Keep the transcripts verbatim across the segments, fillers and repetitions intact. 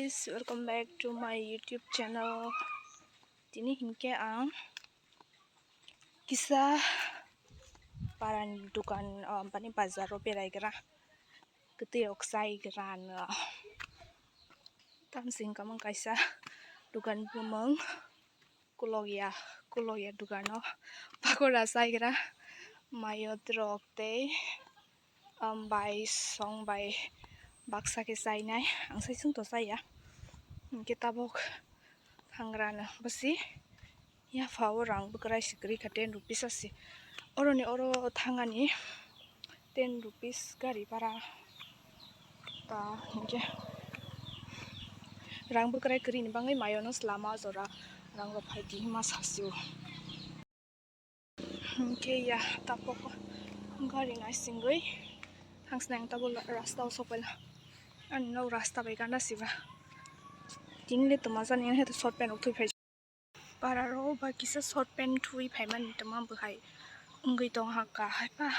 Guys, welcome back to my YouTube channel. Tini hinkhe ang kisa parani dukan, ah, bani bazar o berai gra. Kwtwi rok chai gra no. Tamsing kamang kaisa dukan bumung. Kulokya, kulokya dukano pakora chaigra, mayo drok tei, um, bai song bai baksa khe chainai. Ang sai chwng to chaya. Hinkhe tabuk thangrano bwsi yapha o rang bwkrai si kwrwi kha, ten rupees asi. Oroni oro thangani ten rupees gari bhara ta hinkhe rang bwkrai kwrwini bagwi mayono lama jora rang rok phai di hima sasio. Hinkhe ya tabuk gari naisingwi thangsnai ang tabuk rasta o sokbaila ani nok rasta bai gana siba tinle twma jani short pant rok thwi phai. Para rok ba kisa short pant thwi phaimani tongma bwhai wngwi tong ha kahai pa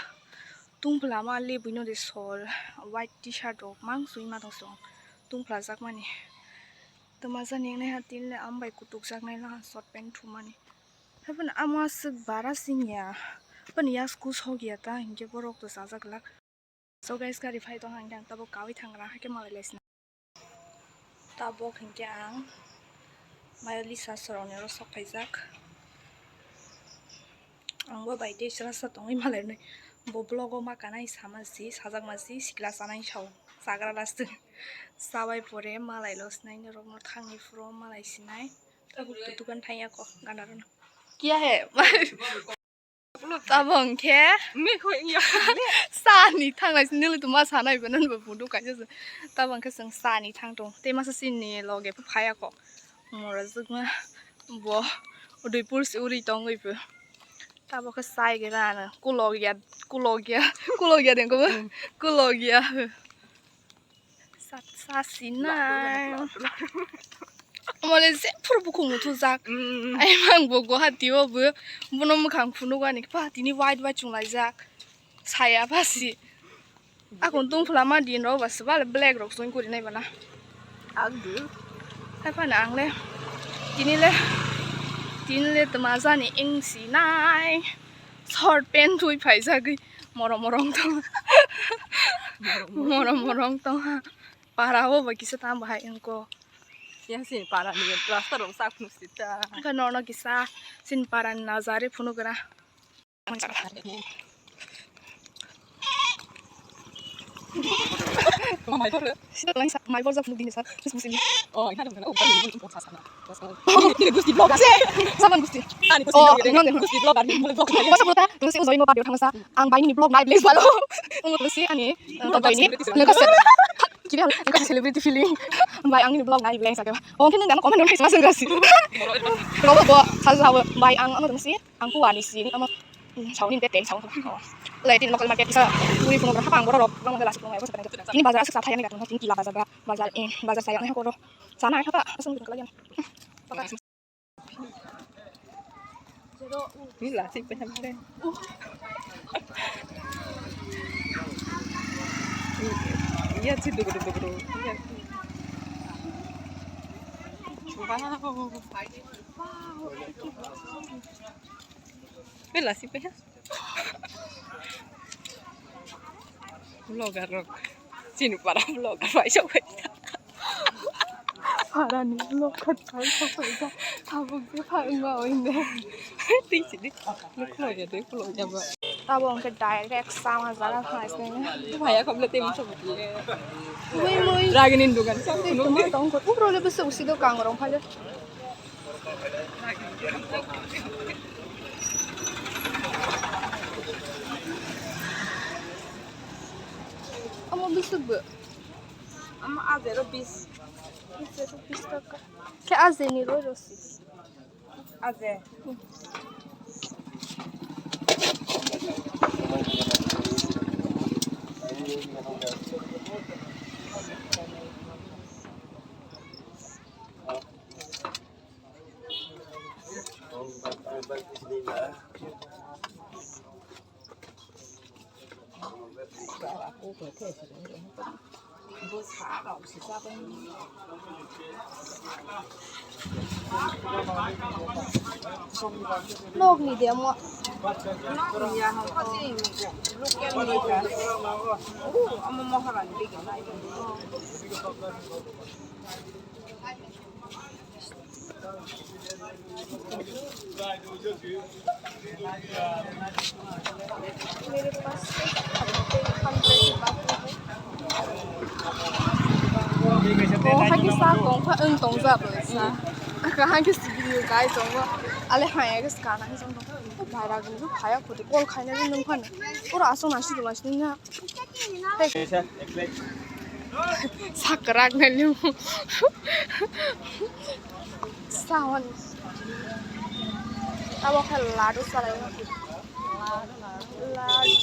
tungphla ma le buino de sol white t-shirt rok mang sui ma tong song tungphla jakmani twma jani wngnai ha tin le am bai kutuk jaknai la short pant thumani haphano ama swk bara singya bani ya school sokya ta hinkhe borok to chajak glak. So guys, gari phai tong hang khe ang tabuk kawi thangra, hakhe malai laisina. Tabuk hinkhe ang mayo lisa soroni oro sok phaijak. Ang bo bai tei chwla sa tongwi malai nai. Bo vlog o ma kanai sama si, sajak ma si, sikla chanai sao. Chagra last. Chabai pore malai lo sinai norok no thangni phuru malai sinai. Tabuk to dukan thangya ko gana rwno. Kya hai? Tabuk khe sani thanglai nili tuma sanai ba nani ba budu kaisa se. Tabuk khe chwng sani thang tong tei masa chini loge phaya kok mora jwkma bo Udaipur se uri tongwi bo. Tabuk khe sai gana kulokya kulokya kulokya dengko bo kulokya. Sa sinai. Mole je phuru bukhuk muthujak. Ai mang bo Guwahati o bo bono mwkhang phunuk ani pa tini white white chwng laijak. Saya basi. Akon tungphla ma din rok basi bale black rok join kori nai bana. Agdu. Hai phano ang le tini le tini le twma jani eng sinai. Short pant thui phaijagwi morom morong tong. Morom morong tong ha. Para o bai kisa tam bahai wngko. Yang sini para ni rasta rok sak phunuk sita. Angka nono kisa sin para ni nazare phunuk gra. Sida lang sa mai borjak phunuk dini sa. Terus musim. Oh, ini ada mana? Oh, ini ada. Saban gusti. Ani gusti. Oh, ini ada. Gusti vlog ani mulai vlog. Masa puta, terus si Uzoy no padio thangsa. Ang bai ni vlog nai please balo. Ang terus si ani. Tonton ini. Nengkas. Kini hal nengkas celebrity feeling. Bai ang ni vlog nai please sakeba. Oh, kini nama comment nulis masuk gasi. Robo bo saja bai ang ang terus si. Ang kuwa ni sini ama sauni tete sauni. Lai tin local market kisa puri phunuk rok hapang borok rok bang mangala sukung ai bosa tani. Ini bazar asuk sathai ani gatun tin kila bazar ba bazar eh bazar saya ani horo sana ai hapa asung kala yan. Ni la sik pe hamre. Iya sih dugro dugro. Wow. Bela sih pe. Vlogger rok. Chini para vlogger bai sok bai. Para ni vlog khat bai sok bai. Tabuk je phai ma oi ne. Ti si di. Ni vlogger de vlogger ba. Tabuk ke direct sama jaga phai se. Bhaiya khamle te musa buti. Mui mui. Ragini dugan sa. Tuma tong ko. Uro le busu usi do kang rong phai. Omo bisuk bo. Omo ajero bis. Ajero bis taka. Khe ajeni roi rosi. Aje. Nok ni de mo. Nok ni ya ha ko si local ni ka. Oh, amo moharan bigi na. O hagi sa tong kha, wng tong ja bo sa. Aka hagi si video kai tong bo. Ale hai age ska na hi jong tong. Bai ra gni phaya khuti kol khai na nung phan. Oro asong na si do lai sini na. Sakrak na limu. Sawan. Abo khe ladu salai. Ladu.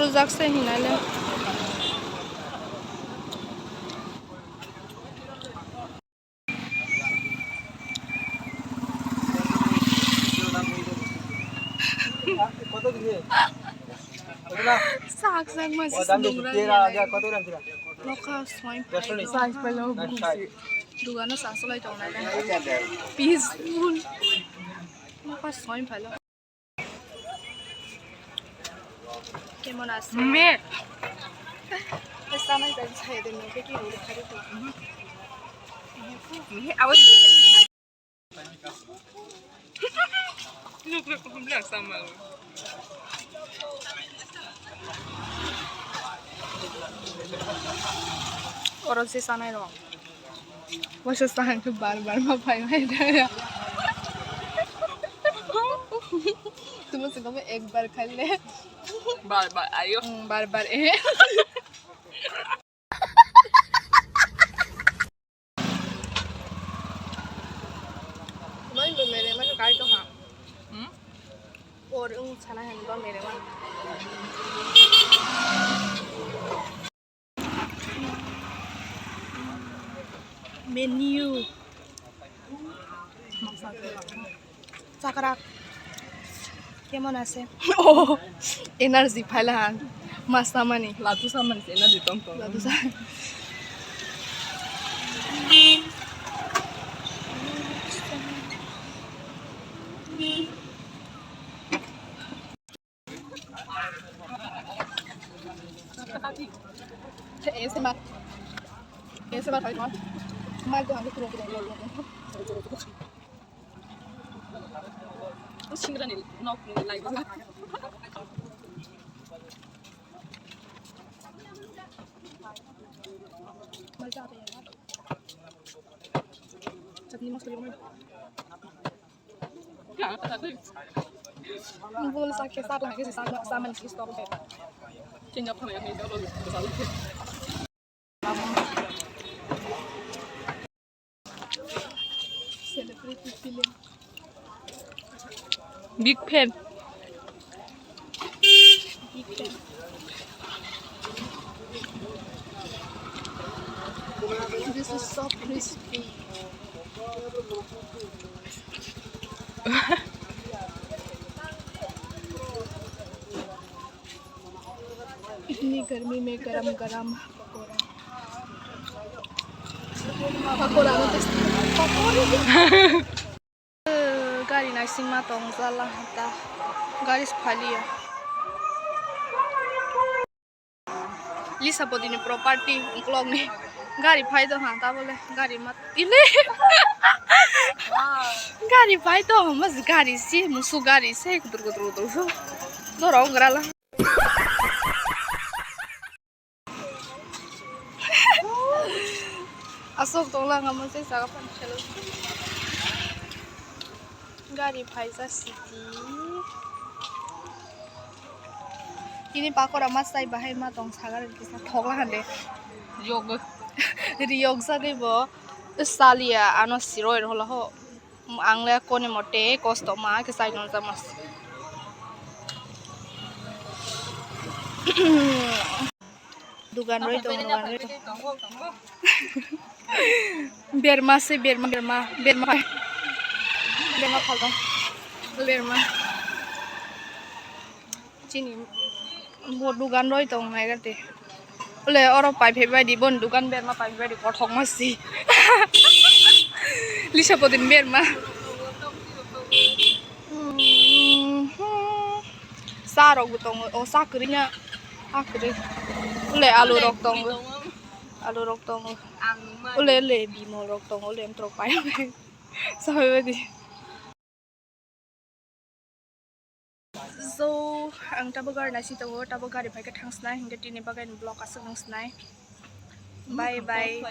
Rwjak se hinale. Sak sak ma si nungra. Nokha soin phai. Dugano sa solai tongnai. Peaceful. Nokha soin phai lo. Kemon aso? Me. Esa mai jai sai de no ke ki uri khari to. Me awal me. Nuk nuk kum bilang sama. Oro se sanai rong. Waisa sahang khe bar bar ma phai phai da. Tumo se kamo ek bar khaile. Bar bar ayo. Hmm, bar bar eh. Mai bo mere ma kai to ha. Hmm? Or ung sana han ba mere ma. Menu. Chakrak. Kemon ase? Oh, energy phaila han. Mas samani. Latu samani se energy tong tong. Latu sa. Singrani nok ni lai ba. Chutney mosla. Bol sa ke sa to ke sa sa man ki stop ke. Chinga phang ya ni dolo sa. Celebrity feeling. Big fan. Big fan. This is so crispy. इतनी गर्मी में गरम गरम पकौड़ा। पकौड़ा ना टेस्टी। पकौड़ी। Gari naisingma tongjala ta. Gari se phaliya. Lisa bodini property uklok ni. Gari phai do ha ta bole. Gari mat ile. Gari phai do mas gari si musu gari se kudur kudur kudur. Doro grala. Asok tongla nga mose jaga pan khelo. Gari phaisa siti. Tini pakora ma sai bahai ma tong sagar kisa thokla hande. Riyok. Riyok sa de bo. Salia ano siroi rohla ho. Ang le koni mote kosto ma ke sai nong jamas. Dugan roi tong, dugan roi tong. Berma se, berma, berma, berma. Berma phaltong. Berma. Chini bo dugan roi tong nai gati. Ole oro pai phai bai di, bon dugan berma pai phai bai di, kothok ma si. Lisa podin berma. Sa rok bo tongo, o sa kwrwi na, sa kwrwi. Ole alu rok tongo, alu rok tongo. Ole, ole bimol rok tongo, ole amtrok pai. Sa phai bai di. So, ang tabuk gari naising tongo, tabuk gari bai khe thang sinai, hinkhe tini bagwi ni vlog aswk nung sinai. Bye bye.